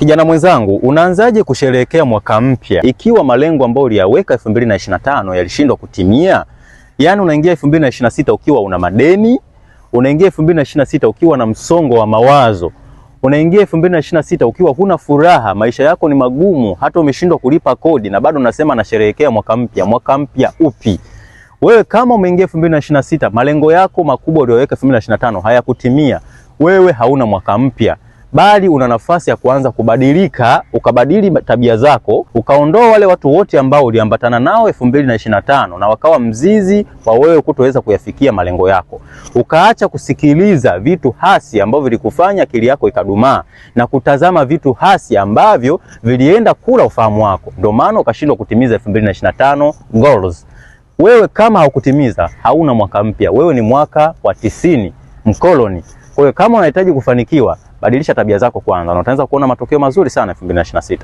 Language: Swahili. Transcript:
Kijana mwenzangu, unaanzaje kusherehekea mwaka mpya ikiwa malengo ambayo uliyaweka 2025 yalishindwa kutimia? Yaani unaingia 2026 ukiwa una madeni, unaingia 2026 ukiwa na msongo wa mawazo, unaingia 2026 ukiwa huna furaha, maisha yako ni magumu, hata umeshindwa kulipa kodi na bado unasema nasherehekea mwaka mpya. Mwaka mpya upi? Wewe kama umeingia 2026 malengo yako makubwa uliyoweka 2025 hayakutimia, wewe hauna mwaka mpya, bali una nafasi ya kuanza kubadilika, ukabadili tabia zako, ukaondoa wale watu wote ambao uliambatana nao 2025 na wakawa mzizi wa wewe kutoweza kuyafikia malengo yako, ukaacha kusikiliza vitu hasi ambavyo vilikufanya akili yako ikadumaa na kutazama vitu hasi ambavyo vilienda kula ufahamu wako, ndio maana ukashindwa kutimiza 2025 goals. Wewe kama haukutimiza, hauna mwaka mpya, wewe ni mwaka wa 90 mkoloni. Kwa hiyo kama unahitaji kufanikiwa, badilisha tabia zako kwanza na utaanza kuona matokeo mazuri sana 2026.